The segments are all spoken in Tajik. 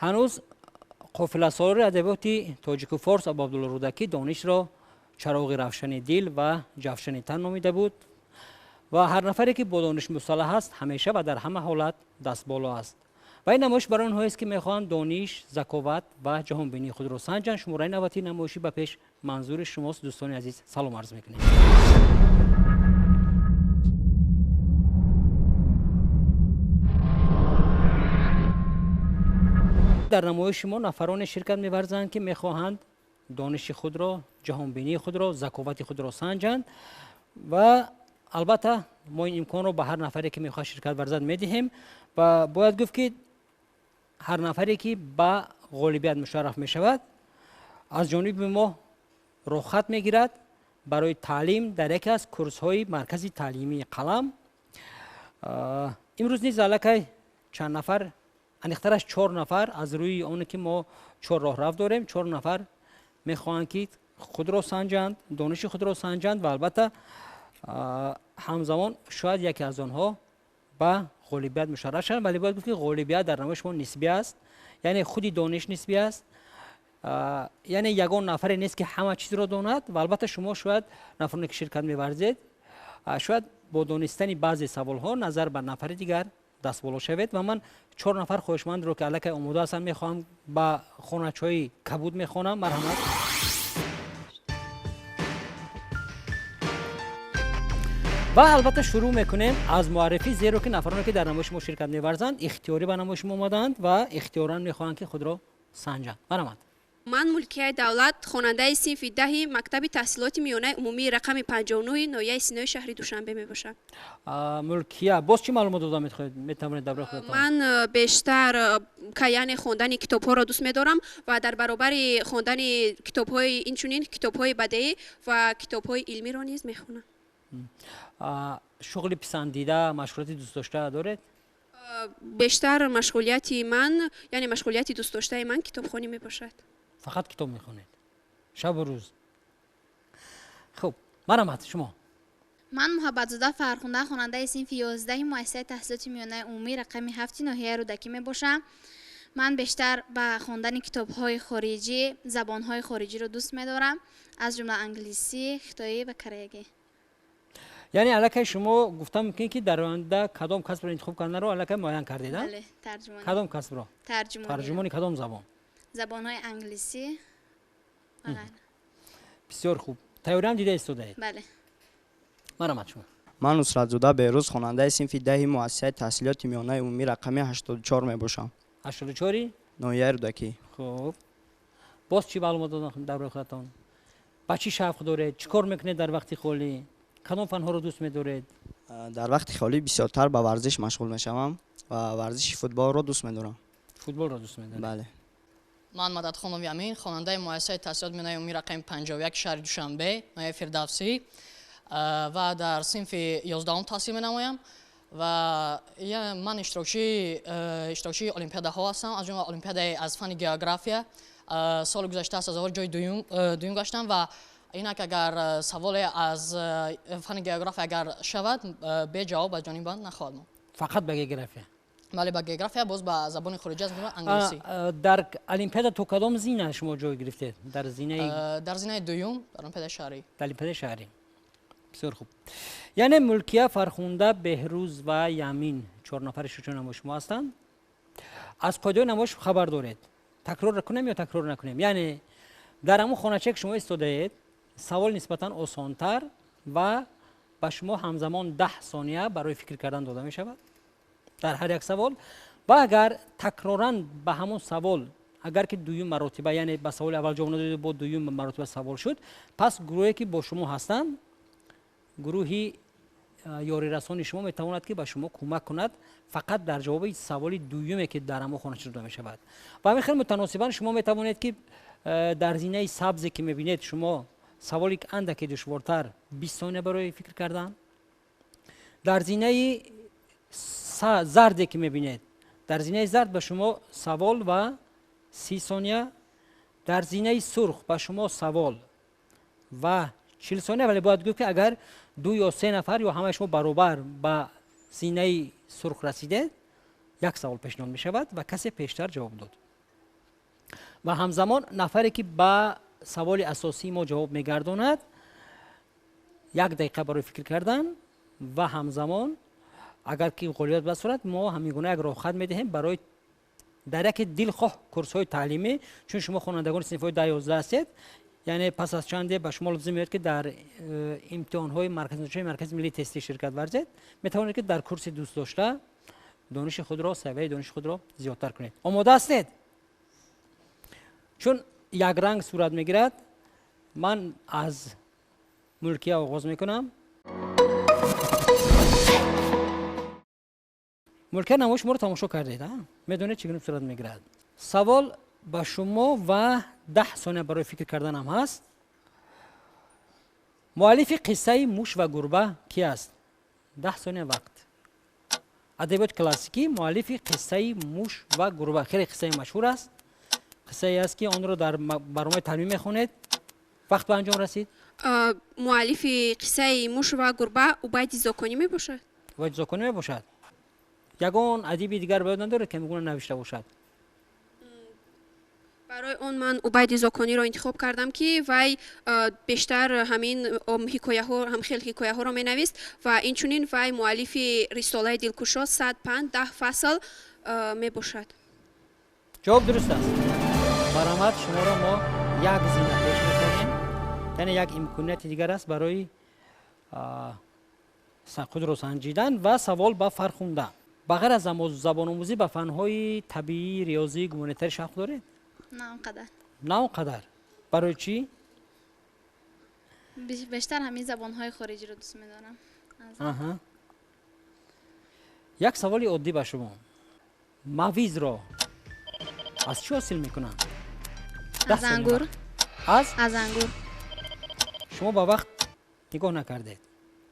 Ҳанӯз қофиласолори адабиёти тоҷику форс Абуабдулло Рӯдакӣ донишро чароғи равшани дил ва ҷавшани тан номида буд ва ҳар нафаре ки бо дониш мусаллаҳ аст, ҳамеша ва дар ҳама ҳолат дастболо аст. Ва ин намоиш барои онҳоест, ки мехоҳанд дониш, заковат ва ҷаҳонбинии худро санҷанд. Шумораи навбатии намоишӣ ба пеш манзури шумост. Дӯстони азиз, салом арз мекунем. Дар намоиши мо нафароне ширкат меварзанд, ки мехоҳанд дониши худро, ҷаҳонбинии худро, заковати худро санҷанд ва албатта мо ин имконро ба ҳар нафаре, ки мехоҳад ширкат варзад, медиҳем ва бояд гуфт, ки ҳар нафаре, ки ба ғолибият мушарраф мешавад, аз ҷониби мо рохат мегирад барои таълим дар яке аз курсҳои маркази таълимии қалам. Имрӯз низ аллакай чанд нафар, аниқтараш 4 нафар, аз рӯи оне ки мо 4 роҳрав дорем, 4 нафар мехоҳанд, ки худро санҷанд, дониши худро санҷанд ва албатта ҳамзамон шояд яке аз онҳо ба ғолибият мушарраф шаванд. Вале бояд гуфт, ки ғолибият дар намоиши мо нисбӣ аст, яъне худи дониш нисбӣ аст, яъне ягон нафаре нест, ки ҳама чизро донад ва албатта шумо шояд нафароне, ки ширкат меварзед, шояд бо донистани баъзе саволҳо назар ба нафари дигар дастболо шавед. Ва ман 4 нафар хоҳишмандро, ки аллакай омода ҳастанд, мехоҳам ба хоначаҳои кабуд мехонам. Марҳамат. Ва албатта шурӯъ мекунем аз муаррифӣ, зеро ки нафароне, ки дар намоиши мо ширкат меварзанд, ихтиёрӣ ба намоиши мо омадаанд ва ихтиёран мехоҳанд, ки худро санҷанд. Марҳамат. Ман Мулкияи Давлат, хонандаи синфи 10 мактаби таҳсилоти миёнаи умумии рақами 59 ноҳияи Синои шаҳри Душанбе мебошам. Мулкия, боз чӣ маълумот дода метавонед дар бораи худатон? Ман бештар яъне хондани китобҳоро дӯст медорам ва дар баробари хондани китобҳои инчунин китобҳои бадеӣ ва китобҳои илмиро низ мехонам. Шуғли писандида, машғулияти дӯстдошта доред? Бештар машғулияти ман, яъне машғулияти дӯстдоштаи ман китобхонӣ мебошад. Фақат китоб мехонед шабу рӯз? Хуб, марҳамат, шумо. Ман Муҳаббатзода Фархунда, хонандаи синфи 11 муассисаи таҳсилоти миёнаи умумӣ рақами 7 ноҳияи Рӯдакӣ мебошам. Ман бештар ба хондани китобҳои хориҷӣ, забонҳои хориҷиро дӯст медорам, аз ҷумла англисӣ, хитоӣ ва кореягӣ. Яъне аллакай шумо гуфта мумкин, ки дар оянда кадом касбро интихоб карданро аллакай муайян кардед? Бале, тарҷумонӣ. Кадом касбро? Тарҷумонӣ. Тарҷумони кадом забон? Забонҳои англисӣ ва ғайра. Бисёр хуб. Тайёриам дида истодаед? Бале. Марҳамат, шумо. Ман Нусратзода Беҳрӯз, хонандаи синфи 10 муассисаи таҳсилоти миёнаи умумӣ рақами 84 мебошам. 84-и? Ноҳияи Рӯдакӣ. Хуб, боз чӣ маълумот додам дар бораи худатон? Ба чӣ шавқ доред, чӣ кор мекунед дар вақти холӣ, кадом фанҳоро дӯст медоред? Дар вақти холӣ бисёртар ба варзиш машғул мешавам ва варзиши футболро дӯст медорам. Футболро дӯст медоред? Бале. Ман Мададхонови Амин, хонандаи муассисаи таҳсилоти миёнаи умумӣ рақами 51 шаҳри Душанбе, ноҳияи Фирдавсӣ, ва дар синфи 11 таҳсил менамоям ва ман иштирокчии олимпиадаҳо ҳастам, аз ҷумла олимпиадаи аз фанни география. Соли гузашта сазовори ҷои дуюм гаштам ва инак агар саволе аз фанни география агар шавад, беҷавоб аз ҷониби ман нахоҳад монд. Фақат ба география? Бале, ба география, боз ба забони хориҷӣ, аз ҷумла англисӣ. Дар олимпиада то кадом зина шумо ҷой гирифтед? Дар зинаи Дар зинаи дуюм, дар олимпиадаи шаҳрӣ. Дар олимпиадаи шаҳрӣ. Бисёр хуб. Яъне Мулкия, Фархунда, Беҳрӯз ва Ямин 4 нафари шучои намоиши мо ҳастанд. Аз қоидаҳои намоиш хабар доред? Такрор кунем ё такрор накунем? Яъне дар ҳамон хоначае, ки шумо истодаед, савол нисбатан осонтар ва ба шумо ҳамзамон 10 сония барои фикр кардан дода мешавад дар ҳар як савол. Ва агар такроран ба ҳамон савол, агар ки дуюм маротиба, яъне ба саволи аввал ҷавоб надодед, бо дуюм маротиба савол шуд, пас гурӯҳе, ки бо шумо ҳастанд, гурӯҳи ёрирасони шумо метавонад, ки ба шумо кӯмак кунад фақат дар ҷавоби саволи дуюме, ки дар ҳамон хонача дода мешавад. Ва ҳамин хел мутаносибан шумо метавонед, ки дар зинаи сабзе, ки мебинед, шумо саволи андаке душвортар 20 сония барои фикр кардан, дар зинаи зарде, ки мебинед, дар зинаи зард ба шумо савол ва 30 сония, дар зинаи сурх ба шумо савол ва 40 сония. Вале бояд гуфт, ки агар 2 ё 3 нафар ё ҳамаи шумо баробар ба зинаи сурх расидед, як савол пешниҳод мешавад ва касе пештар ҷавоб дод. Ва ҳамзамон нафаре ки ба саволи асосии мо ҷавоб мегардонад, 1 дақиқа барои фикр кардан ва ҳамзамон агар ки ғолибият ба сурат, мо ҳамин гуна як роҳхат медиҳем барои дар яке дилхоҳ курсҳои таълимӣ, чун шумо хонандагони синфҳои 10-11 ҳастед, яъне пас аз чанде ба шумо лозим меояд ки дар имтиҳонҳои маркази миллии тестӣ ширкат варзед, метавонед ки дар курси дӯст дошта дониши худро, савияи дониши худро зиёдтар кунед. Омода ҳастед? Чун якранг сурат мегирад, ман аз Мулкия оғоз мекунам. Мулкия, намоиши шуморо тамошо кардед, медонед чӣ гуна сурат мегирад. Савол ба шумо ва 10 сония барои фикр кардан ҳам ҳаст. Муаллифи қиссаи муш ва гурба ки аст? 10 сония вақт. Адабиёти классикӣ, муаллифи қиссаи муш ва гурба хеле қиссаи машҳур аст. Қиссае аст ки онро дар барномаи таълимӣ мехонед. Вақт ба анҷом расид. Муаллифи қиссаи муш ва гурба Убайди Зоконӣ мебошад. Убайди Зоконӣ мебошад. Ягон адиби дигар ба ёд надоред ки ҳамин гуна навишта бошад? Барои он ман Убайди Зокониро интихоб кардам, ки вай бештар ҳамин ҳикояҳо, ҳамхел ҳикояҳоро менавист ва инчунин вай муаллифи рисолаи дилкушо 100 панд 10 фасл мебошад. Ҷавоб дуруст аст. Баромад шуморо мо як зина пеш мекунем, яъне як имконияти дигар аст барои худро санҷидан ва савол ба Фархунда. Ба ғайр аз забономӯзӣ ба фанҳои табиӣ, риёзӣ, гуманитарӣ шавқ доред? На он қадар. На он қадар. Барои чӣ? Бештар ҳамин забонҳои хориҷиро дӯст медорам. Як саволи оддӣ ба шумо. Мавизро аз чӣ ҳосил мекунанд? Аз ангур. Аз? Аз ангур. Шумо ба вақт нигоҳ накардед.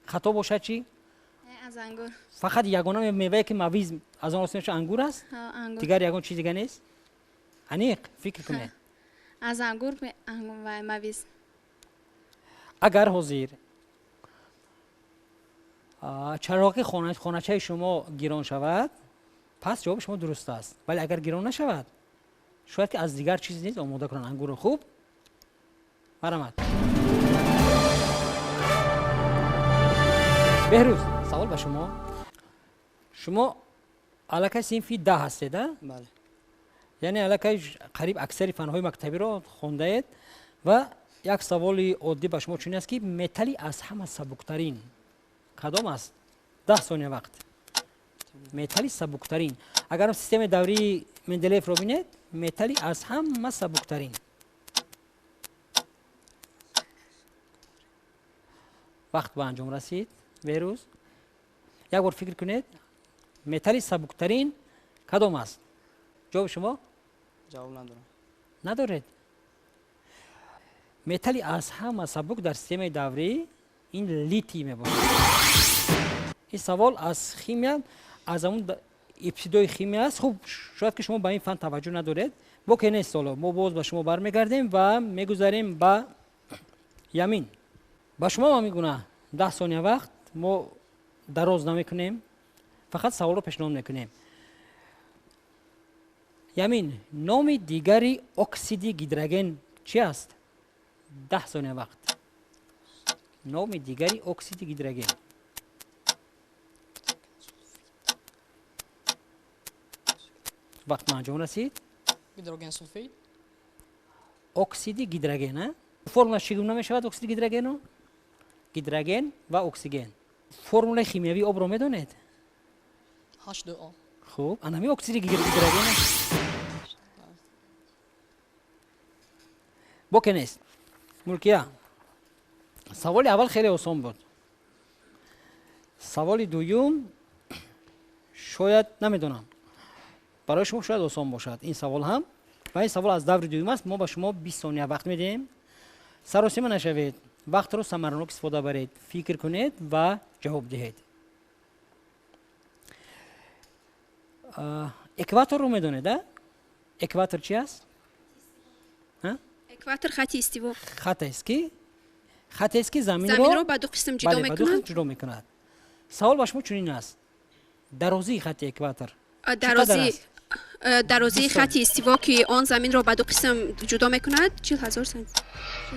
Хато бошад чӣ? Аз ангур. Фақат ягона мевае ки мавиз аз он ҳосил мешавад ангур аст? Дигар ягон чиз дига нест? Аниқ фикр кунед. Аз ангур ва мавиз. Агар ҳозир чароғи хоначаи шумо гирон шавад, пас ҷавоби шумо дуруст аст. Вале агар гирон нашавад, шояд ки аз дигар чиз низ омода кунанд ангурро. Хуб, марҳамат. Беҳрӯз, савол ба шумо. Шумо аллакай синфи 10 ҳастед, а? Бале. Яъне аллакай қариб аксари фанҳои мактабиро хондаед ва як саволи оддӣ ба шумо чунин аст ки металли аз ҳама сабуктарин кадом аст? 10 сония вақт. Металли сабуктарин. Агар системаи даврии Менделеевро бинед, металли аз ҳама сабуктарин. Вақт ба анҷом расид. Беҳрӯз, як бор фикр кунед, металли сабуктарин кадом аст? Ҷавоби шумо? Ҷавоб надорам. Надоред? Металли аз ҳама сабук дар системаи даврӣ ин литий мебошад. Ин савол аз химия, аз ҳамун ибтидои химия аст. Хуб, шояд ки шумо ба ин фан таваҷҷӯҳ надоред. Боке нест ҳоло. Мо боз ба шумо бармегардем ва мегузарем ба Ямин. Ба шумо ҳам ҳамин гуна 10 сония вақт. Мо дароз намекунем, фақат саволро пешниҳод мекунем. Ямин, номи дигари оксиди гидроген чи аст? 10 сония вақт. Номи дигари оксиди гидроген. Вақт ба анҷом расид. Гидроген сулфид. Оксиди гидроген, а? Формулаш чӣ гуна мешавад оксиди гидрогену? Гидроген ва оксиген. Формулаи химиявии обро медонед? H2O. Хуб, ана ҳамин оксиди гидроген аст. Боке нест. Мулкия, саволи аввал хеле осон буд. Саволи дуюм шояд намедонам. Барои шумо шояд осон бошад ин савол ҳам. Ва ин савол аз даври дуюм аст. Мо ба шумо 20 сония вақт медиҳем. Саросима нашавед, вақтро самаранок истифода баред, фикр кунед ва ҷавоб диҳед. Экваторро медонед, а? Экватор чи аст? Экватор хати истиво. Хатест ки? Хатест ки заминро ба ду қисм ҷудо мекунад. Ба ду қисм ҷудо мекунад. Савол ба шумо чунин аст. Дарозии хати экватор дарозии Дарозии хати истиво, ки он заминро ба ду қисм ҷудо мекунад, 40 000 сантиметр.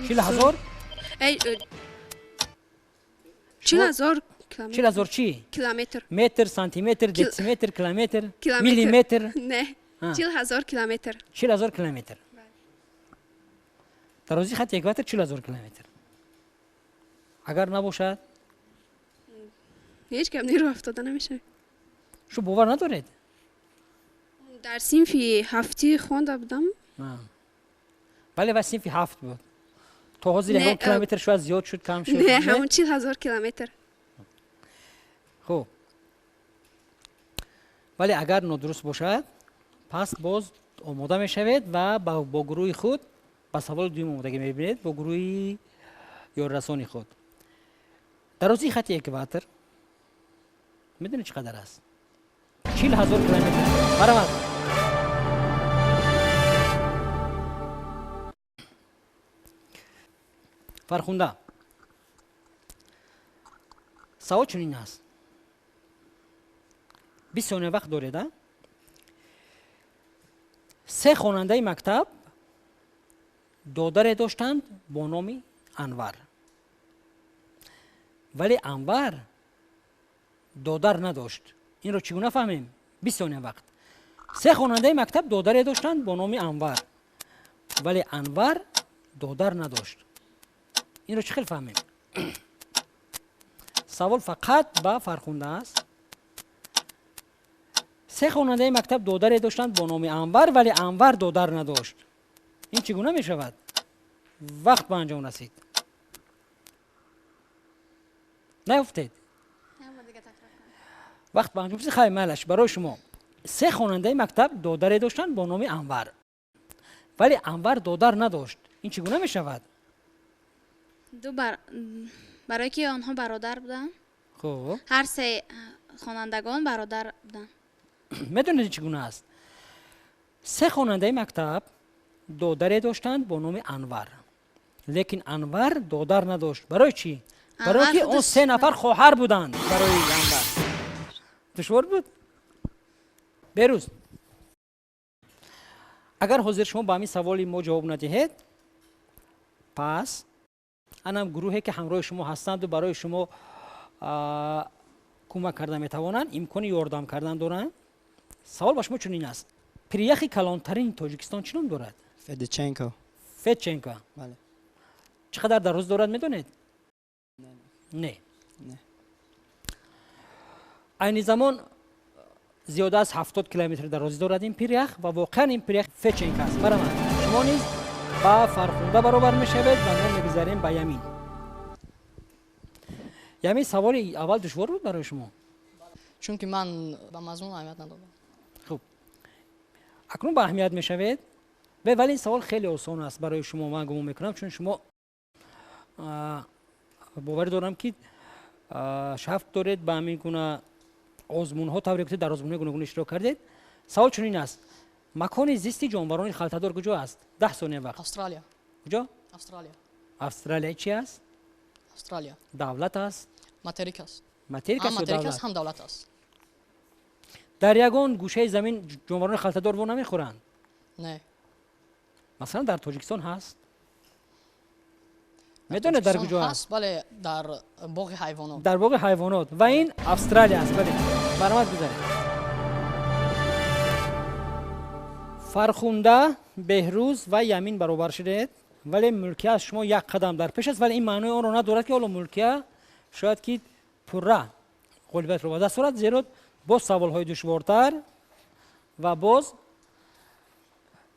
40 000? 40 000. 40 000 чӣ? Километр. Метр, сантиметр, дециметр, километр, миллиметр? Не, 40 000 километр. 40 000 километр. Дарозии хати экватор 40 000 километр. Агар набошад? Ҳеҷ гап не, рӯ афтода намешавад. Шу бовар надоред? Дар синфи ҳафтӣ хонда будам. Бале, ва синфи ҳафт буд. То ҳозир ягон километр шояд зиёд шуд, кам шуд? Не, ҳамон 40 000 километр. Хуб, вале агар нодуруст бошад, пас боз омода мешавед ва бо гурӯҳи худ ба саволи дуюм омодагӣ мебинед, бо гурӯҳи ёррасони худ. Дарозии хати экватор медонед чӣ қадар аст? 40 000 километр. Баравад. Фархунда, савол чунин аст. 20 сония вақт доред. А се хонандаи мактаб додаре доштанд бо номи Анвар, вале Анвар додар надошт. Инро чӣ гуна фаҳмем? 20 сония вақт. Се хонандаи мактаб додаре доштанд бо номи Анвар, вале Анвар додар надошт. Инро чӣ хел фаҳмем? Савол фақат ба Фархунда аст. Се хонандаи мактаб додаре доштанд бо номи Анвар, вале Анвар додар надошт. Ин чӣ гуна мешавад? Вақт ба анҷом расид. Наёфтед? Вақт ба анҷом расид. Хай, майлаш, барои шумо. Се хонандаи мактаб додаре доштанд бо номи Анвар, вале Анвар додар надошт. Ин чӣ гуна мешавад? Ду барое ки онҳо бародар буданд. Хуб. Ҳар се хонандагон бародар буданд. Медонед, чӣ гуна аст? Се хонандаи мактаб додаре доштанд бо номи Анвар, лекин Анвар додар надошт. Барои чӣ? Барое ки он се нафар хоҳар буданд барои Анвар. Душвор буд? Берӯз, агар ҳозир шумо ба ҳамин саволи мо ҷавоб надиҳед, пас анам гурӯҳе ки ҳамроҳи шумо ҳастанду барои шумо кӯмак карда метавонанд, имкони ёрдам кардан доранд. Савол ба шумо чунин аст: пиряхи калонтарини Тоҷикистон чӣ ном дорад? Федченко. Федченко. Бале. Чӣ қадар дароз дорад, медонед? Не? Айни замон зиёда аз 70 километр дарозӣ дорад ин пирях ва воқеан ин пирях Федченко аст. Барамад, шумо низ ба Фархунда баробар мешавед ва мо мегузарем ба Ямин. Ямин, саволи аввал душвор буд барои шумо? Чунки ман ба мазмун аҳамият надодам. Хуб, акнун ба аҳамият мешавед. Вале ин савол хеле осон аст барои шумо, ман гумон мекунам, чун шумо, боварӣ дорам, ки шавқ доред ба ҳамин гуна озмунҳо. Тавре гуфтед, дар озмунҳои гуногун иштирок кардед. Савол чунин аст: макони зисти ҷонварони халтадор куҷо аст? 10 сония вақт. Австралия. Куҷо? Австралия. Австралия чи аст? Австралия. Давлат аст? Материк аст. Материк аст? Ҳам материк аст, ҳам давлат аст. Дар ягон гӯшаи замин ҷонварони халтадор во намехӯранд? Не. Масалан, дар Тоҷикистон ҳаст. Медонед, дар куҷо аст? Бале, дар боғи ҳайвонот. Дар боғи ҳайвонот. Ва ин Австралия аст. Бале, баромад, гузаред. Фархунда, Беҳрӯз ва Ямин баробар шудед, вале Мулкия аз шумо як қадам дар пеш аст. Вале ин маънои онро надорад, ки ҳоло Мулкия шояд ки пурра ғолибиятро ба даст орад, зеро боз саволҳои душвортар ва боз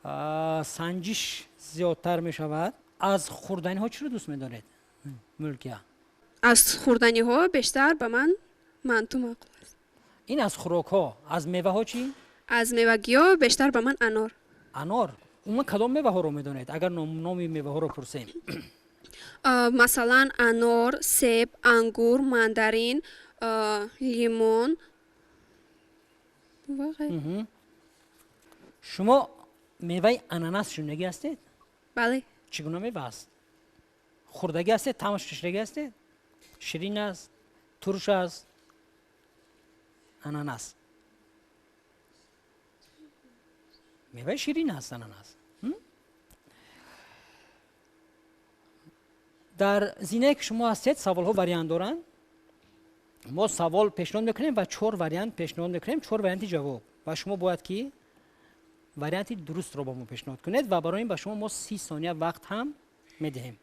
санҷиш зиёдтар мешавад. Аз хӯрданиҳо чиро дӯст медоред, Мулкия? Аз хӯрданиҳо бештар ба ман манту маъқул аст. Ин аз хӯрокҳо. Аз меваҳо чӣ? Аз мевагиҳо бештар ба ман анор. Анор. Умуман, кадом меваҳоро медонед, агар номи меваҳоро пурсем? Масалан, анор, себ, ангур, мандарин, лимон ва ғайра. Шумо меваи ананас шунидагӣ ҳастед? Бале. Чӣ гуна мева аст? Хӯрдагӣ ҳастед? Таъмаш чашидагӣ ҳастед? Ширин аст, турш аст ананас? Меваи ширин аст ананас. Дар зинае ки шумо ҳастед, саволҳо вариант доранд. Мо савол пешниҳод мекунем ва чор вариант пешниҳод мекунем, чор варианти ҷавоб. Ва шумо бояд ки варианти дурустро ба мо пешниҳод кунед ва барои ин ба шумо мо 30 сония вақт ҳам медиҳем.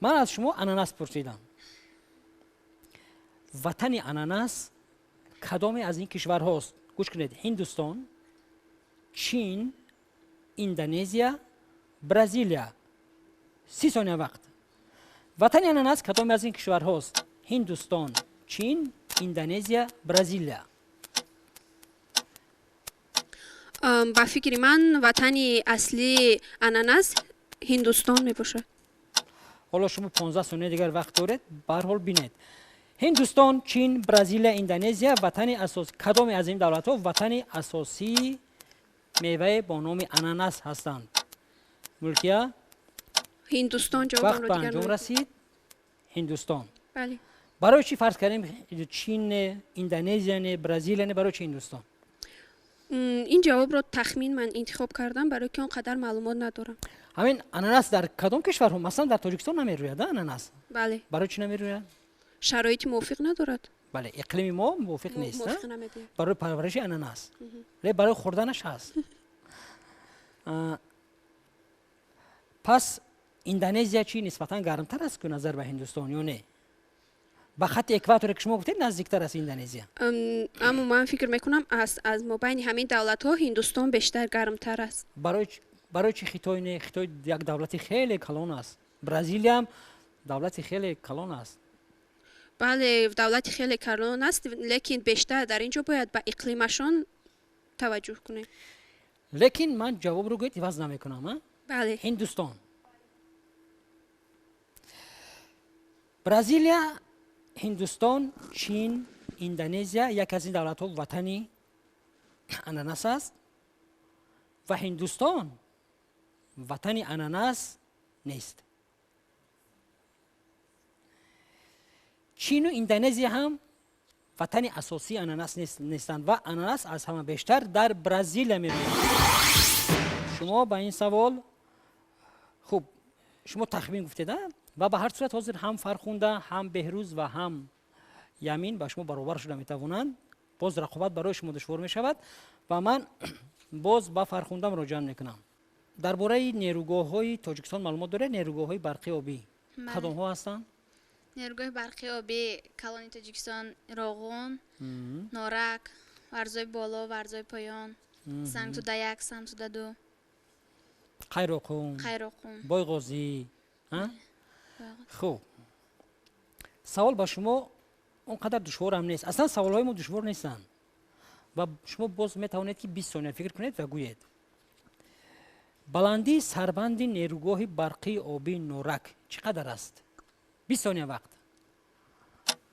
Ман аз шумо ананас пурсидам. Ватани ананас кадоме аз ин кишварҳост? Гӯш кунед: Ҳиндустон, Чин, Индонезия, Бразилия. 30 сония вақт. Ватани ананас кадоме аз ин кишварҳост? Ҳиндустон, Чин, Индонезия, Бразилия. Ба фикри ман, ватани аслии ананас Ҳиндустон мебошад. Ҳоло шумо 15 сония дигар вақт доред, ба ҳар ҳол бинед. Ҳиндустон, Чин, Бразилия, Индонезия, ватани асос кадоме аз ин давлатҳо ватани асосии мевае бо номи ананас ҳастанд? Мулкия? Ҳиндустон. Вақт ба анҷом расид. Ҳиндустон. Бале. Барои чӣ фарз кардем Чин не, Индонезия не, Бразилия не, барои чӣ Ҳиндустон? Ин ҷавобро тахмин ман интихоб кардам, барои ки он қадар маълумот надорам. Ҳамин ананас дар кадом кишварҳо? Масалан, дар Тоҷикистон намерӯяд ананас? Бале. Барои чӣ намерӯяд? Шароити мувофиқ надорад. Бале, иқлими мо мувофиқ нест барои парвариши ананас, ле барои хӯрданаш ҳаст. Пас Индонезия чӣ, нисбатан гармтар аст ку назар ба Ҳиндустон ё не? Ба хатти экваторе ки шумо гуфтед, наздиктар аст Индонезия. Аммо ман фикр мекунам, аз мобайни ҳамин давлатҳо Ҳиндустон бештар гармтар аст. Барои чӣ Хитой не? Хитой як давлати хеле калон аст. Бразилияам давлати хеле калон аст. Бале, давлати хеле калон аст, лекин бештар дар ин ҷо бояд ба иқлимашон таваҷҷӯҳ кунем. Лекин ман ҷавобро гӯед иваз намекунам. Бале. Ҳиндустон. Бразилия, Ҳиндустон, Чин, Индонезия, яке аз ин давлатҳо ватани ананас аст ва Ҳиндустон ватани ананас нест. Чину Индонезия ҳам ватани асосии ананас нестанд ва ананас аз ҳама бештар дар Бразилия мерӯяд. Шумо ба ин савол, хуб, шумо тахмин гуфтед, ва ба ҳар сурат ҳозир ҳам Фархунда, ҳам Беҳрӯз ва ҳам Ямин ба шумо баробар шуда метавонанд. Боз рақобат барои шумо душвор мешавад ва ман боз ба Фархунда муроҷиат мекунам. Дар бораи нерӯгоҳҳои Тоҷикистон маълумот доред? Нерӯгоҳҳои барқи обӣ кадомҳо ҳастанд? Нерӯгоҳи барқи обӣ калони Тоҷикистон: Роғун, Норак, Варзои боло, Варзои поён, Сангтуда 1, Сангтуда 2, Қайроқум, Бойғозӣ. Хуб, савол ба шумо он қадар душворам нест. Аслан саволҳои мо душвор нестанд ва шумо боз метавонед ки 20 сония фикр кунед ва гӯед. Баландии сарбанди нерӯгоҳи барқии обии Норак чӣ қадар аст? 20 сония вақт.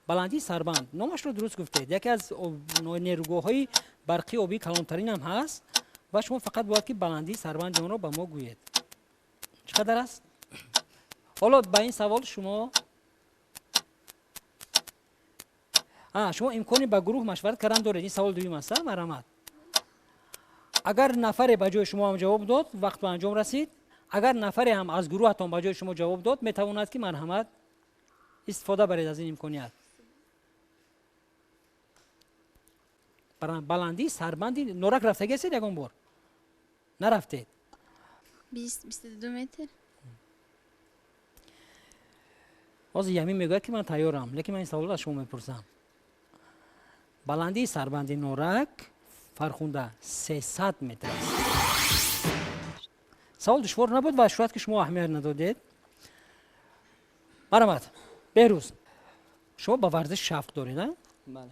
Баландии сарбанд, номашро дуруст гуфтед, яке аз нерӯгоҳҳои барқии обии калонтаринам ҳаст ва шумо фақат бояд ки баландии сарбанди онро ба мо гӯед. Чӣ қадар аст? Ҳоло ба ин савол шумо имкони ба гурӯҳ машварат кардан доред. Ин савол дуюм аст, марҳамат. Агар нафаре ба ҷои шумо ҳам ҷавоб дод, вақт ба анҷом расид. Агар нафаре ҳам аз гурӯҳатон ба ҷои шумо ҷавоб дод, метавонад ки марҳамат истифода баред аз ин имконият. Баландии сарбанди Норак рафтагӣ ҳастед ягон бор? Нарафтед? 22 метр. Ҳозир Ямин мегӯяд ки ман тайёрам, лекин ман ин саволро аз шумо мепурсам. Баландии сарбанди Норак, Фархунда, 300 метр аст. Савол душвор набуд ва шояд ки шумо аҳамият надодед. Марҳамат, Беҳрӯз, шумо ба варзиш шавқ доред, а? Бале.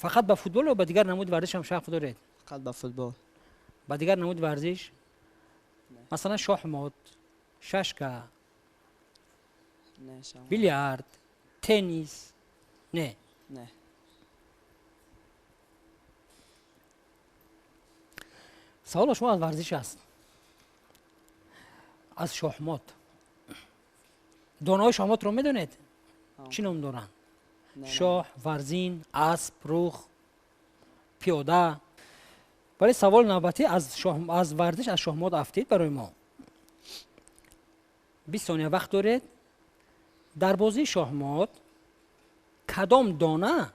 Фақат ба футбол ё ба дигар намуди варзиш ҳам шавқ доред? Фақат ба футбол. Ба дигар намуди варзиш? Масалан, шоҳмот, шашка, бильярд, теннис? Не. Не. Савол шумо аз варзиш аст, аз шоҳмот. Донаҳои шоҳмотро медонед? Чӣ ном доранд? Шоҳ, варзин, асп, рух, пиёда. Вале савол навбатӣ аз варзиш, аз шоҳмот афтид барои мо. 20 сония вақт доред. Дар бозии шоҳмот кадом дона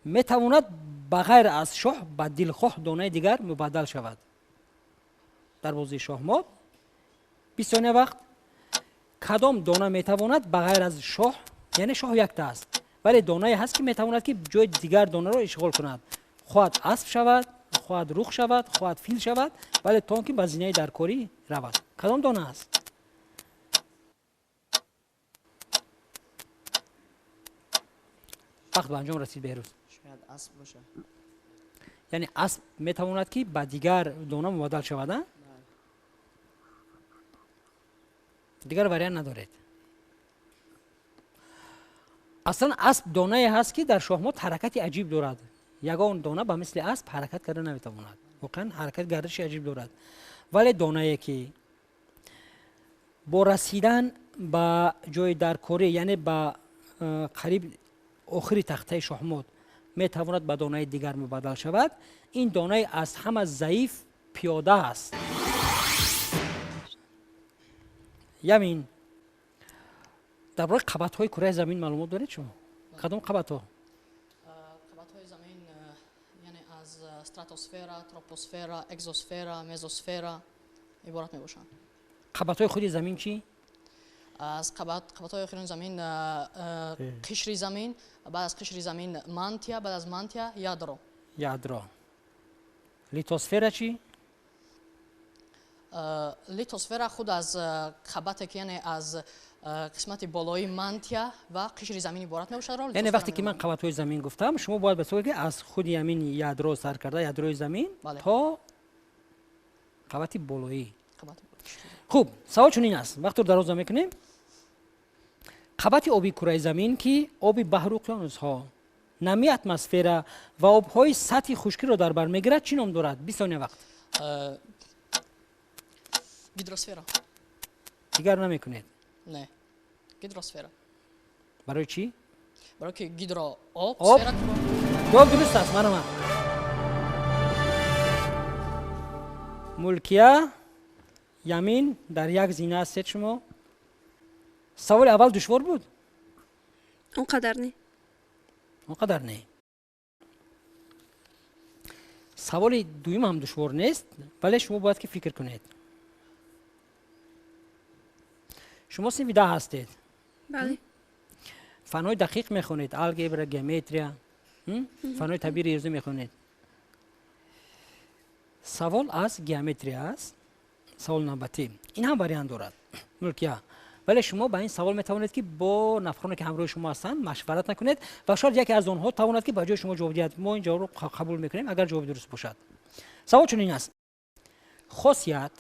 метавонад ба ғайр аз шоҳ ба дилхоҳ донаи дигар мубаддал шавад? Дар бозии шоҳмот 20 сония вақт, кадом дона метавонад ба ғайр аз шоҳ, яъне шоҳ якта аст, вале донае ҳаст ки метавонад ки ҷои дигар донаро ишғол кунад, хоҳад асп шавад, хоҳад рух шавад, хоҳад фил шавад, вале то он ки ба зинаи даркорӣ равад. Кадом дона аст? Вақт ба анҷом расид. Беҳрӯз, шояд асп бошад. Яъне асп метавонад ки ба дигар дона мубаддал шавад, а? Дигар вариант надоред. Аслан асп донае ҳаст ки дар шоҳмот ҳаракати аҷиб дорад. Ягон дона ба мисли асп ҳаракат карда наметавонад. Воқеан ҳаракат гардиши аҷиб дорад. Вале донае ки бо расидан ба ҷои даркорӣ, яъне ба қариб охири тахтаи шоҳмот метавонад ба донаи дигар мубаддал шавад, ин донаи аз ҳама заиф пиёда аст. Ямин, дар бораи қабатҳои кураи замин маълумот доред шумо? Кадом қабатҳо? Қабатҳои замин, яъне аз стратосфера, тропосфера, экзосфера, мезосфера иборат мебошанд. Қабатҳои худи замин чӣ? Аз қабатҳои охири замин қишри замин, баъд аз қишри замин мантия, баъд аз мантия ядро. Ядро. Литосфера чӣ? Литосфера худ аз қабате ки, яъне аз қисмати болои мантия ва қишри замин иборат мебошад. Яъне вақте ки ман қабатҳои замин гуфтам, шумо бояд бисозед ки аз худи ҳамин ядро сар карда, ядрои замин то қабати болоӣ. Хуб, савол чунин аст, вақтро дароза мекунем. Қабати оби кураи замин ки оби баҳру уқёнусҳо, намии атмосфера ва обҳои сатҳи хушкиро дар бар мегирад, чӣ ном дорад? 20 сония вақт. Гидросфера. Дигар намекунед? Не, гидросфера. Барои чӣ? Барои ки гидро об, сфера. Ҷавоб дуруст аст. Марҳамат. Мулкия, Ямин, дар як зина ҳастед шумо. Саволи аввал душвор буд? Он қадар не. Он қадар не. Саволи дуюм ҳам душвор нест, вале шумо бояд ки фикр кунед. Шумо синфи 10 ҳастед. Бале. Фанҳои дақиқ мехонед, алгебра, геометрия, фанҳои табиӣ риёзӣ мехонед. Савол аз геометрия аст. Савол навбатӣ. Ин ҳам вариант дорад. Мулкия. Вале шумо ба ин савол метавонед ки бо нафароне ки ҳамроҳи шумо ҳастанд машварат накунед ва шояд яке аз онҳо тавонад ки ба ҷои шумо ҷавоб диҳад. Мо ин ҷавобро қабул мекунем агар ҷавоби дуруст бошад. Савол чунин аст. Хосият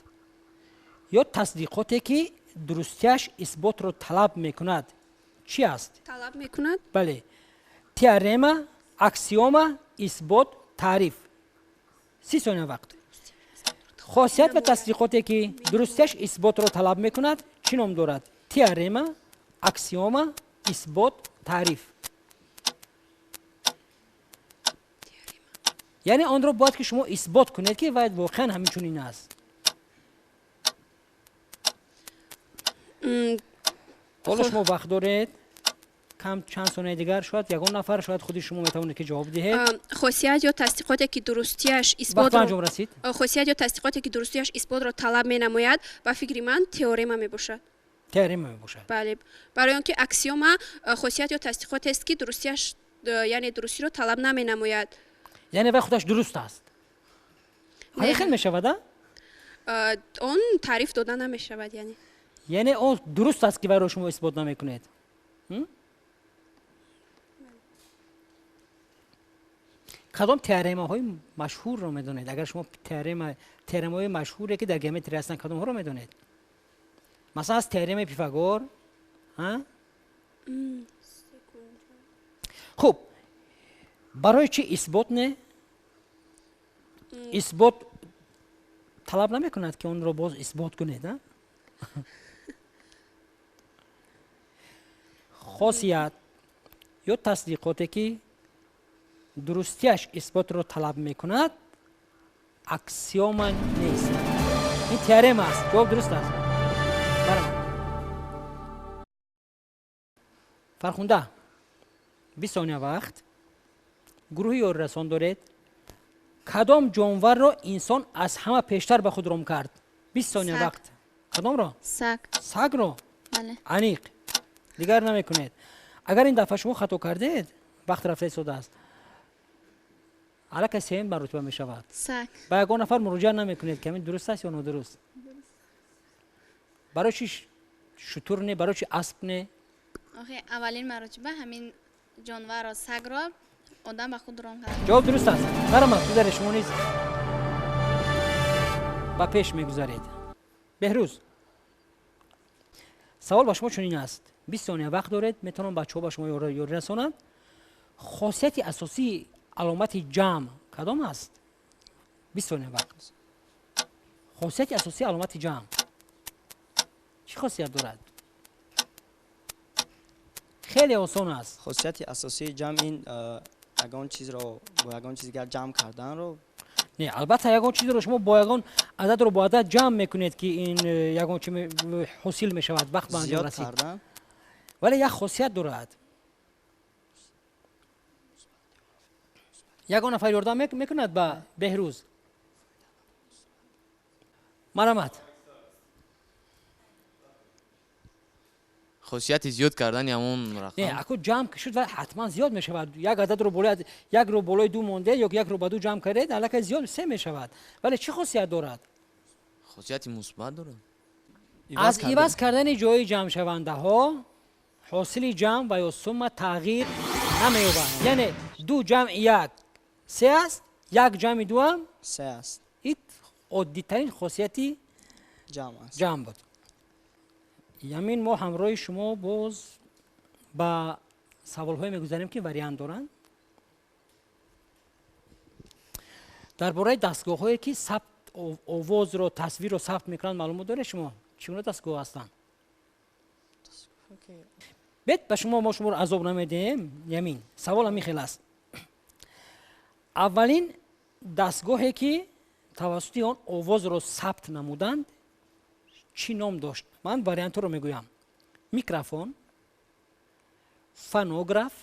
ё тасдиқоте ки дурустияш исботро талаб мекунад чӣ аст? Талаб мекунад? Бале. Теорема, аксиома, исбот, таъриф. 30 сония вақт. Хосият ва тасдиқоте ки дурустияш исботро талаб мекунад чӣ ном дорад? Теорема, аксиома, исбот, таъриф. Яъне онро бояд ки шумо исбот кунед ки вай воқеан ҳамин чунин аст. Ҳоло шумо вақт доред, кам чанд сонияи дигар, шояд ягон нафар, шояд худи шумо метавонед ки ҷавоб диҳед. Хосият ё тасдиқоте ки дурустияш вақт ба анҷом расид. Хосият ё тасдиқоте ки дурустияш исботро талаб менамояд, ба фикри ман теорема мебошад. Теорема мебошад. Бале, барои он ки аксиома хосият ё тасдиқотест ки дурустияш, яъне дурустиро талаб наменамояд. Яъне вай худаш дуруст аст. Ҳамин хел мешавад, а? Он таъриф дода намешавад, яъне. Яъне он дуруст аст ки вайро шумо исбот намекунед. Кадом теоремаҳои машҳурро медонед? Агар шумо теоремаҳои машҳуре ки дар геометрия ҳастанд, кадомҳоро медонед? Масалан, аз теоремаи Пифагор, Хуб, барои чӣ исбот не? Исбот талаб намекунад ки онро боз исбот кунед, а? Хосият ё тасдиқоте ки дурустияш исботро талаб мекунад, Аксиома нест, ин теорема аст. Ҷавоб дуруст аст. Барамад. Фархунда, 20 сония вақт. Гурӯҳи ёрирасон доред. Кадом ҷонварро инсон аз ҳама пештар ба худ ром кард? 20 сония вақт. Кадомро? Саг. Сагро? Бале. Аниқ. Дигар намекунед. Агар ин дафъа шумо хато кардед, вақт рафта истодааст. Аллакай сеюм маротиба мешавад. Саг. Ба ягон нафар муроҷиат намекунед, ки ҳамин дуруст аст ё нодуруст? Барои чи шутур не, барои чи асп не? Охи, аввалин маротиба ҳамин ҷонварро, сагро одам ба худ ром кард. Ҷавоб дуруст аст. Барамад, гузаред, шумо низ ба пеш мегузаред. Беҳрӯз, савол ба шумо чунин аст. 20 сония вақт доред, метавонам бачаҳо ба шумо ёрӣ расонанд. Хосияти асосии аломати ҷамъ кадом аст? 20 сония вақт. Хосияти асосии аломати ҷамъ чӣ хосият дорад? Хеле осон аст. Хосияти асосии ҷамъ ин ягон чизро бо ягон чиз дигар ҷамъ карданро. Не, албатта, ягон чизро шумо бо ягон ададро бо адад ҷамъ мекунед, ки ин ягон чи ҳосил мешавад, вақт ба анҷом расид. Вале як хосият дорад. Ягон нафар ёрдам мекунад ба Беҳрӯз? Марҳамат. Хосияти зиёд кардани ҳамон рақам. Не, аку ҷамъ ки шуд, ҳатман зиёд мешавад. Як ададро болои якро болои ду монде ё якро ба ду ҷамъ кардед, аллакай зиёд се мешавад. Вале чӣ хосият дорад? Хосияти мусбат дорад. Аз иваз кардани ҷои ҷамъшавандаҳо ҳосили ҷамъ ва ё сумма тағйир намеёбад. Яъне ду ҷамъи як се аст, як ҷамъи дуам се аст. Ин оддитарин хосияти ҷамъ буд. Ямин, мо ҳамроҳи шумо боз ба саволҳое мегузарем, ки вариант доранд. Дар бораи дастгоҳҳое, ки сабт овозро, тасвирро сабт мекунанд, маълумот доред шумо? Чӣ гуна дастгоҳ ҳастанд? Бед ба шумо, мо шуморо азоб намедиҳем. Ямин, савол ҳамин хел аст. Аввалин дастгоҳе, ки тавассути он овозро сабт намуданд, чӣ ном дошт? Ман вариантҳоро мегӯям. Микрофон, фонограф,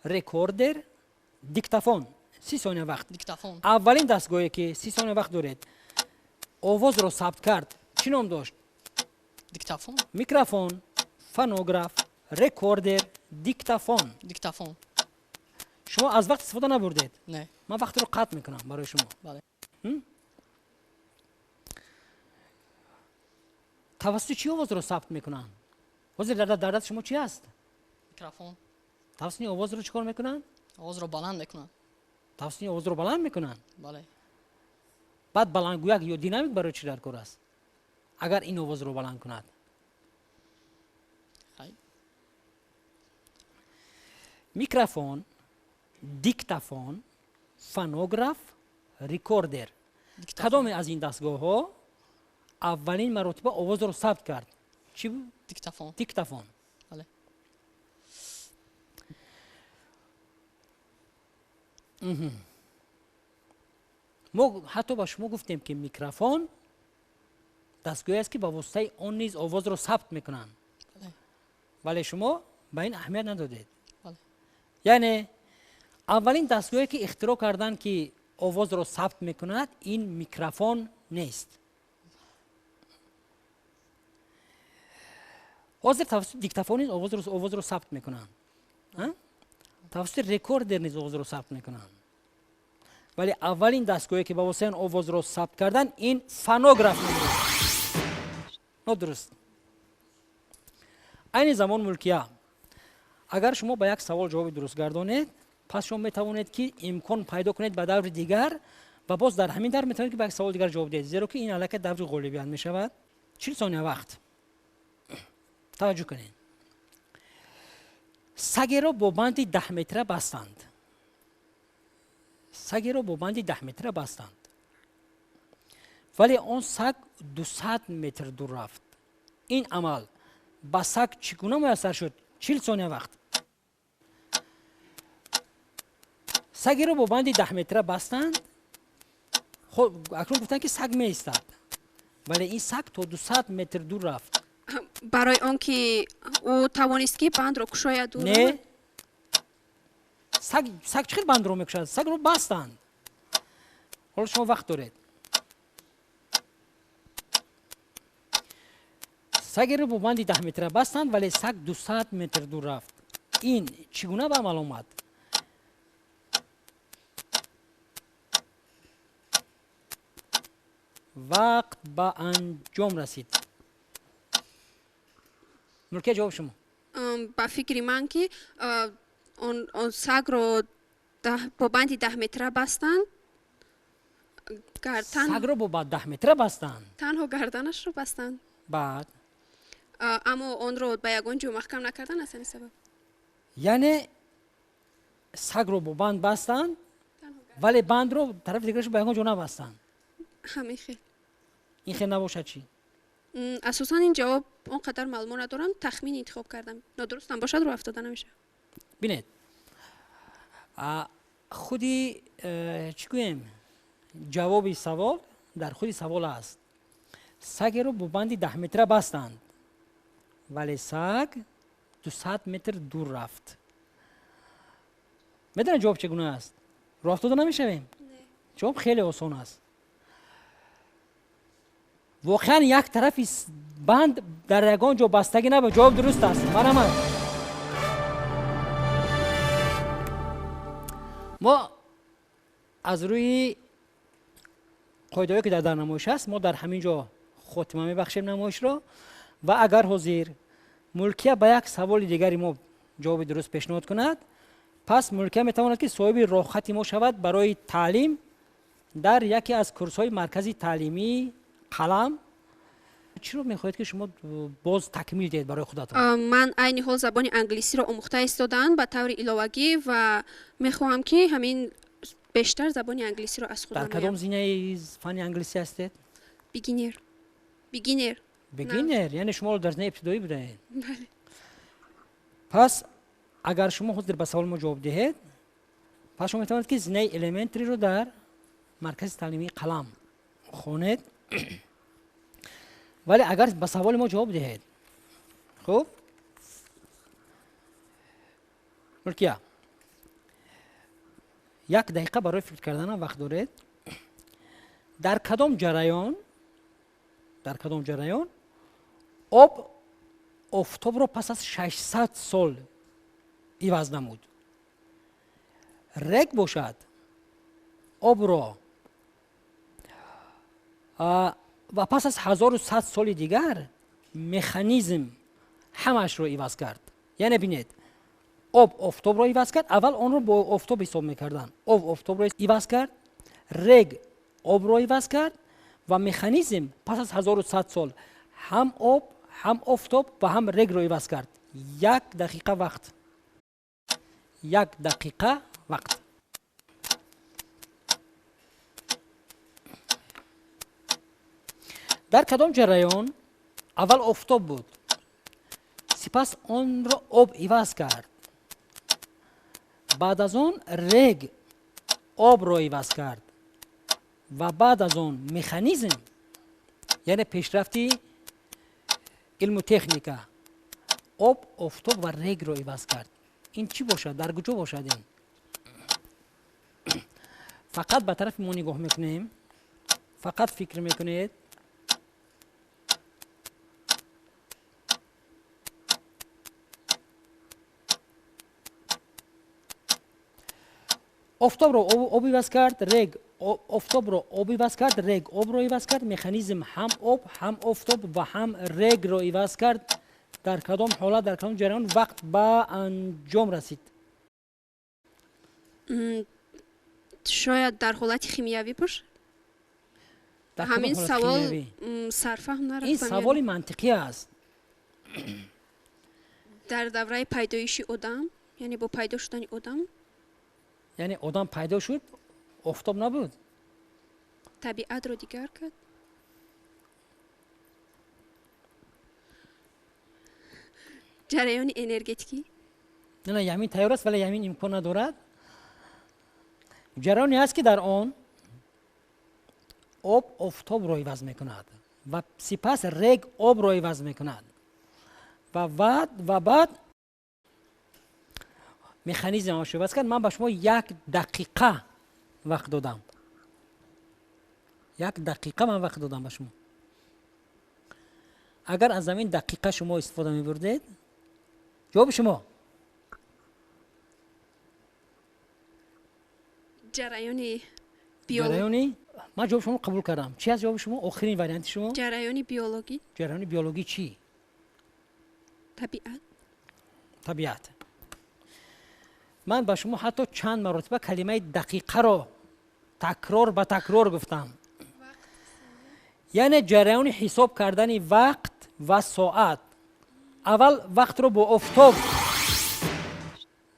рекордер, диктофон. 30 сония вақт. Диктофон. Аввалин дастгоҳе, ки 30 сония вақт доред, овозро сабт кард, чӣ ном дошт? Диктофон. Микрофон, фонограф, рекордер, диктофон. Диктофон. Шумо аз вақт истифода набурдед? Не. Ман вақтро қатъ мекунам барои шумо. Бале. Тавассути чӣ овозро сабт мекунанд? Ҳозир дар даст шумо чӣ аст? Микрофон. Тавассути овозро чӣ кор мекунанд? Овозро баланд мекунанд. Тавассути овозро баланд мекунанд? Бале. Баъд баландгӯяк ё динамик барои чӣ дар кор аст, агар ин овозро баланд кунад? Микрофон, диктофон, фонограф, рекордер. Кадоме аз ин дастгоҳҳо аввалин маротиба овозро сабт кард? Чӣ буд? Диктофон. Диктофон. Бале. Мо ҳатто ба шумо гуфтем, ки микрофон дастгоҳе аст, ки ба воситаи он низ овозро сабт мекунанд. Вале шумо ба ин аҳамият надодед. Яъне аввалин дастгоҳе, ки ихтироъ карданд, ки овозро сабт мекунад, ин микрофон нест. Ҳозир тавассути диктофон низ овозро сабт мекунанд, тавассути рекордер низ овозро сабт мекунанд. Вале аввалин дастгоҳе, ки ба воситаи он овозро сабт карданд, ин фонограф нодуруст. Айни замон, Мулкия, агар шумо ба як савол ҷавоби дуруст гардонед, пас шумо метавонед, ки имкон пайдо кунед ба даври дигар ва боз дар ҳамин давр метавонед, ки ба як савол дигар ҷавоб диҳед, зеро ки ин аллакай даври ғолибият мешавад. 40 сония вақт. Таваҷҷӯҳ кунед. Сагеро бо банди 10 метра бастанд. Сагеро бо банди 10 метра бастанд, вале он саг 200 метр дур рафт. Ин амал ба саг чӣ гуна муяссар шуд? 40 сония вақт. Сагеро бо банди 10 метра бастанд, Хуб, акнун гуфтанд, ки саг меистад, вале ин саг то 200 метр дур рафт. Барои он ки ӯ тавонист, ки бандро кушояду. Не, саг чӣ хел бандро мекушад? Сагро бастанд. Ҳоло шумо вақт доред. Сагеро бо банди 10 метра бастанд, вале саг 200 метр дур рафт. Ин чӣ гуна ба амал омад? Вақт ба анҷом расид. Мулкия, ҷавоб шумо? Ба фикри ман, ки он сагро бо банди 10 метра бастанд. Сагро бо 10 метра бастанд. Танҳо гарданашро бастанд. Баъд? Аммо онро ба ягон ҷо маҳкам накардан, аз ҳамин сабаб. Яъне сагро бо банд бастанд, вале бандро тарафи дигарашро ба ягон ҷо набастанд. Ҳамин хел. Ин хел набошад чӣ? Асосан ин ҷавоб он қадар маълумот надорам, тахмин интихоб кардам, нодурустам бошад, рӯ афтода намешавад. Бинед, худи чӣ гӯем, ҷавоби савол дар худи савол аст. Сагеро бо банди 10 метра бастанд, вале саг 200 метр дур рафт. Медонед, ҷавоб чӣ гуна аст? Рӯ афтода намешавем. Ҷавоб хеле осон аст. Воқеан, як тарафи банд дар ягон ҷо бастагӣ набуд. Ҷавоб дуруст аст, марҳамат. Мо аз рӯи қоидаҳое, ки дар намоиш аст, мо дар ҳамин ҷо хотима мебахшем намоишро. Ва агар ҳозир Мулкия ба як саволи дигари мо ҷавоби дуруст пешниҳод кунад, пас Мулкия метавонад, ки соҳиби роҳхати мо шавад барои таълим дар яке аз курсҳои маркази таълимии Қалам. Чиро мехоҳед, ки шумо боз такмил диҳед барои худатон? Ман айни ҳол забони англисиро омӯхта истодаам ба таври иловагӣ ва мехоҳам, ки ҳамин бештар забони англисиро аз худ Дар кадом зинаи фанни англисӣ ҳастед? Beginner, beginner. Beginner, яъне шумо дар зинаи ибтидоӣ будаед? Бале. Пас агар шумо ҳозир ба саволи мо ҷавоб диҳед, пас шумо метавонед, ки зинаи elementary ро дар маркази таълимии Қалам хонед. Вале агар ба саволи мо ҷавоб диҳед. Хуб, Мулкия, як дақиқа барои фикр карданам вақт доред. Дар кадом ҷараён об офтобро пас аз 600 сол иваз намуд, рег бошад обро ва пас аз 1100 соли дигар механизм ҳамаашро иваз кард? Яъне бинед, об офтобро иваз кард, аввал онро бо офтоб ҳисоб мекарданд, об офтобро иваз кард, рег обро иваз кард ва механизм пас аз 1100 сол ҳам об, ҳам офтоб ва ҳам регро иваз кард. Як дақиқа вақт, як дақиқа вақт. Дар кадом ҷараён аввал офтоб буд, сипас онро об иваз кард, баъд аз он рег обро иваз кард ва баъд аз он механизм, яъне пешрафти илму техника, об, офтоб ва регро иваз кард? Ин чӣ бошад? Дар куҷо бошад ин? Фақат ба тарафи мо нигоҳ мекунем, фақат фикр мекунед. Офтобро об иваз кард, рег офтобро об иваз кард, рег обро иваз кард, механизм ҳам об, ҳам офтоб ва ҳам регро иваз кард. Дар кадом ҳолат, дар кадом ҷараён? Вақт ба анҷом расид. Шояд дар ҳолати химиявӣ бошад. Ҳамин савол сарфаҳм нарафтам. Ин саволи мантиқӣ аст. Дар давраи пайдоиши одам, яъне бо пайдо шудани одам. Яъне одам пайдо шуд, офтоб набуд? Табиатро дигар кард. Ҷараёни энергетикӣ. Не, Ямин тайёр аст, вале Ямин имкон надорад. Ҷараёне аст, ки дар он Об офтобро иваз мекунад ва сипас рег обро иваз мекунад ва баъд механизм ҳамашро иваз кард. Ман ба шумо як дақиқа вақт додам. Як дақиқа ман вақт додам ба шумо. Агар аз ҳамин дақиқа шумо истифода мебурдед, ҷавоби шумо? Ҷараёни биологӣ. Ман ҷавоби шуморо қабул кардам. Чӣ аст ҷавоби шумо? Охирин варианти шумо? Ҷараёни биологӣ. Ҷараёни биологӣ чӣ? Табиат. Табиат. Ман ба шумо ҳатто чанд маротиба калимаи дақиқаро такрор ба такрор гуфтам. Яъне ҷараёни ҳисоб кардани вақт ва соат. Аввал вақтро бо офтоб,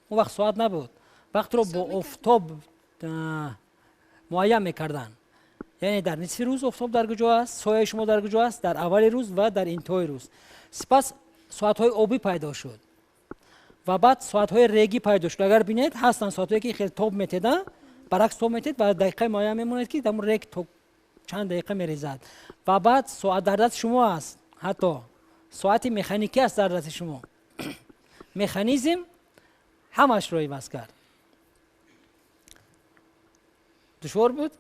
он вақт соат набуд, вақтро бо офтоб муайян мекарданд. Яъне дар нисфи рӯз офтоб дар куҷо аст, сояи шумо дар куҷо аст, дар аввали рӯз ва дар интиҳои рӯз. Сипас соатҳои обӣ пайдо шуд ва баъд соатҳои регӣ пайдо шуд. Агар бинед, ҳастанд соатҳое ки хеле тоб метед, баръакс тоб метед ва дақиқаи муайян мемонед ки дар рег то чанд дақиқа мерезад. Ва баъд соат дар дасти шумо аст, ҳатто соати механикӣ аст дар дасти шумо. Механизм ҳамашро иваз кард. Душвор буд?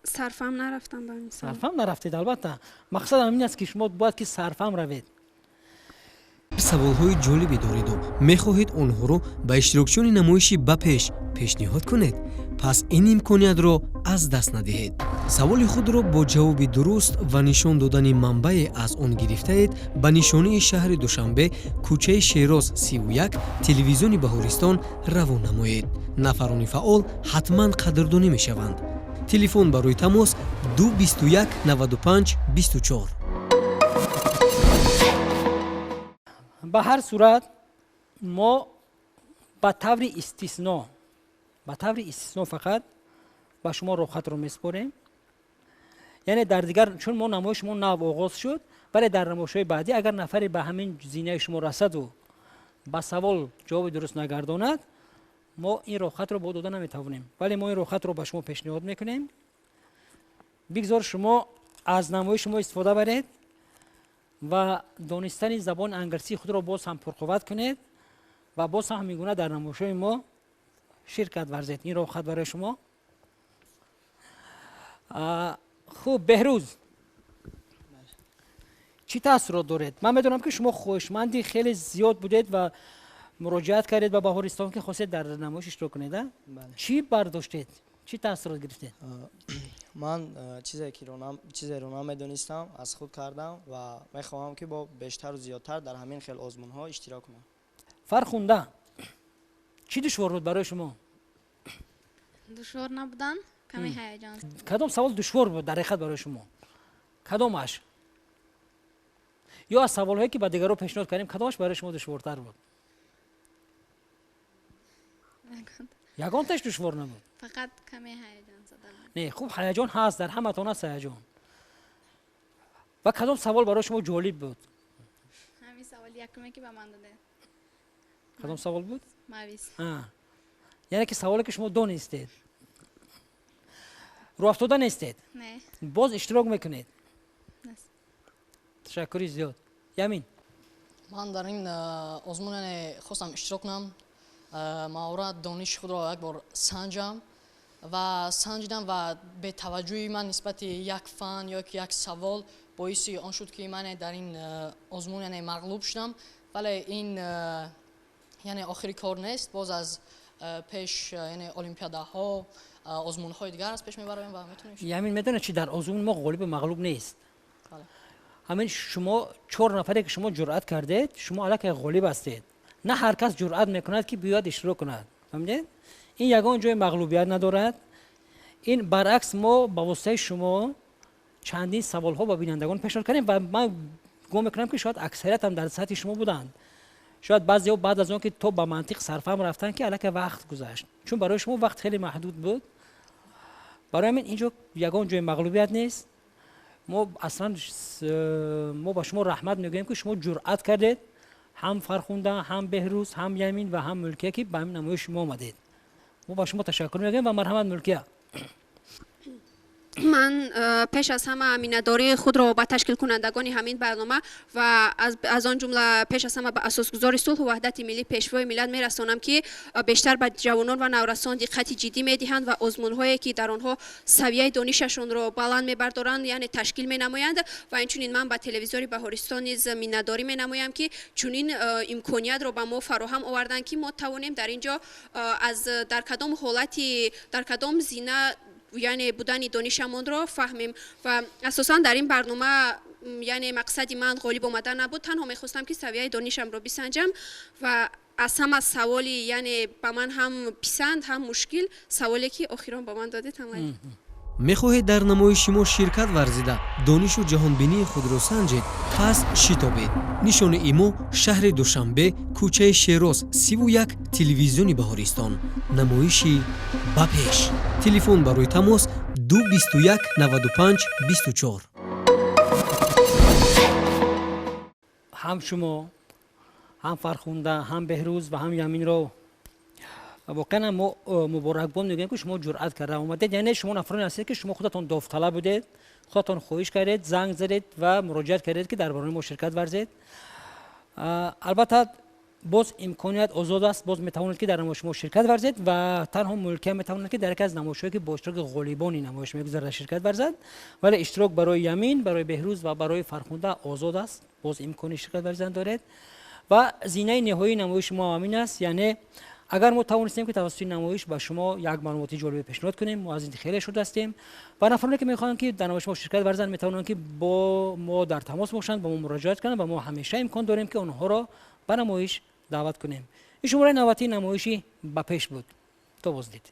Сарфам нарафтам ба ин савол. Сарфам нарафтед, албатта. Мақсадам ин аст ки шумо бояд ки сарфам равед. Саволҳои ҷолибе дореду мехоҳед онҳоро ба иштирокчиёни намоиши ба пеш пешниҳод кунед, пас ин имкониятро аз даст надиҳед. Саволи худро бо ҷавоби дуруст ва нишон додани манбае аз он гирифтаед ба нишонии шаҳри Душанбе, кӯчаи Шероз 31, телевизиони Баҳористон равон намоед. Нафарони фаъол ҳатман қадрдонӣ мешаванд. Телефон барои тамос 221 95 24. Ба ҳар сурат мо ба таври истисно, ба таври истисно фақат ба шумо роҳхатро месупорем. Яъне дар дигар, чун мо намоиши мо нав оғоз шуд, вале дар намоишҳои баъдӣ агар нафаре ба ҳамин зинаи шумо расаду ба савол ҷавоби дуруст нагардонад, мо ин роҳхатро бо дода наметавонем. Вале мо ин роҳхатро ба шумо пешниҳод мекунем. Бигзор шумо аз намоиши мо истифода баред ва донистани забони англисии худро боз ҳам пурқувват кунед ва боз ҳам ҳамин гуна дар намоишҳои мо ширкат варзед. Ин роҳхат барои шумо. Хуб, Беҳрӯз, чӣ таассурот доред? Ман медонам ки шумо хоҳишманди хеле зиёд будед ва муроҷиат кардед ба Баҳористон ки хостед дар намоиш иштирок кунед. Чӣ бардоштед? Чӣ таассурот гирифтед? Ман чизеро намедонистам, аз худ кардам ва мехоҳам ки бо бештару зиёдтар дар ҳамин хел озмунҳо иштирок кунам. Фархунда, чӣ душвор буд барои шумо? Душвор набудан, каме ҳаяҷон. Кадом савол душвор буд дар ҳақиқат барои шумо? Кадомаш? Ё аз саволҳое ки ба дигарро пешниҳод кардем, кадомаш барои шумо душвортар буд? Ягонташ душвор набуд? Фақат каме ҳаяҷон задам. Не, хуб, ҳаяҷон ҳаст, дар ҳаматон ҳаст ҳаяҷон. Ва кадом савол барои шумо ҷолиб буд? Ҳамин саволи якуме ки ба ман додед. Кадом савол буд? Мавис. Яъне ки саволе ки шумо донистед. Рӯафтода нестед? Не. Боз иштирок мекунед? Ташаккури зиёд. Ямин. Ман дар ин озмун хостам иштирок кунам, маҳорат, дониши худро як бор санҷам ва санҷидам ва бетаваҷҷӯҳи ман нисбати як фан ё як савол боиси он шуд ки ман дар ин озмун мағлуб шудам. Вале ин яъне охири кор нест, боз аз пеш яъне олимпиадаҳо, озмунҳои дигар аз пеш мебароем ва метавонем. Ямин, медонед чи дар озмун мо ғолибу мағлуб нест. Ҳамин шумо чор нафаре ки шумо ҷуръат кардед, шумо аллакай ғолиб ҳастед. На ҳар кас ҷуръат мекунад ки биёяд иштирок кунад. Фаҳмидед? Ин ягон ҷои мағлубият надорад. Ин баръакс мо ба воситаи шумо чандин саволҳо ба бинандагон пешниҳод кардем ва ман гумон мекунам ки шояд аксарият ҳам дар сатҳи шумо буданд. Шояд баъзеҳо баъд аз он ки то ба мантиқ сарфаҳм рафтанд ки аллакай вақт гузашт, чун барои шумо вақт хеле маҳдуд буд. Барои ҳамин инҷо ягон ҷои мағлубият нест. Мо аслан мо ба шумо раҳмат мегӯем ки шумо ҷуръат кардед, ҳам Фархунда, ҳам Беҳрӯз, ҳам Ямин ва ҳам Мулкия ки ба ҳамин намоиши шумо омадед. Мо ба шумо ташаккур мегӯем ва марҳамат Мулкия. Ман пеш аз ҳама миннатдории худро ба ташкилкунандагони ҳамин барнома ва аз он ҷумла пеш аз ҳама ба асосгузори сулҳу ваҳдати миллӣ, Пешвои миллат мерасонам, ки бештар ба ҷавонон ва наврасон диққати ҷиддӣ медиҳанд ва озмунҳое, ки дар онҳо савияи донишашонро баланд мебардоранд, яъне ташкил менамоянд. Ва инчунин ман ба телевизори Баҳористон низ миннатдорӣ менамоям, ки чунин имкониятро ба мо фароҳам оварданд, ки мо тавонем дар ин ҷо аз дар кадом ҳолати, дар кадом зина, яъне будани донишамонро фаҳмем. Ва асосан дар ин барнома, яъне мақсади ман ғолиб омадан набуд, танҳо мехостам, ки савияи донишамро бисанҷам. Ва аз ҳама саволи, яъне ба ман ҳам писанд, ҳам мушкил саволе, ки охирон ба ман додед, ҳамаи. Мехоҳед дар намоиши мо ширкат варзида, донишу ҷаҳонбинии худро санҷед? Пас шитобед. Нишони имо: шаҳри Душанбе, кӯчаи Шероз, 31, телевизиони Баҳористон, намоиши «Ба пеш». Телефон барои тамос: 2 21 95 24. Ҳам шумо, ҳам Фархунда, ҳам Беҳрӯз ва ҳам Яминро воқеан мо муборакбод мегӯем, ки шумо ҷуръат карда омадед. Яъне шумо нафароне ҳастед, ки шумо худатон довталаб будед, худатон хоҳиш кардед, занг задед ва муроҷиат кардед, ки дар барномаи мо ширкат варзед. Албатта, боз имконият озод аст, боз метавонед, ки дар намоиши мо ширкат варзед. Ва танҳо Мулкия метавонад, ки дар яке аз намоишҳое, ки бо иштироки ғолибони намоиш мегузарад, ширкат варзад. Вале иштирок барои Ямин, барои Беҳрӯз ва барои Фархунда озод аст, боз имкони ширкат варзидан доред. Ва зинаи ниҳоии намоиши мо ҳамин аст, яъне агар мо тавонистем, ки тавассути намоиш ба шумо як маълумоти ҷолибе пешниҳод кунем, мо аз ин хеле шод ҳастем. Ва нафароне, ки мехоҳанд, ки дар намоиши мо ширкат варзанд, метавонанд, ки бо мо дар тамос бошанд, ба мо муроҷиат кунанд ва мо ҳамеша имкон дорем, ки онҳоро ба намоиш даъват кунем. Ин шумораи навбатии намоиши «Ба пеш» буд. То боздид.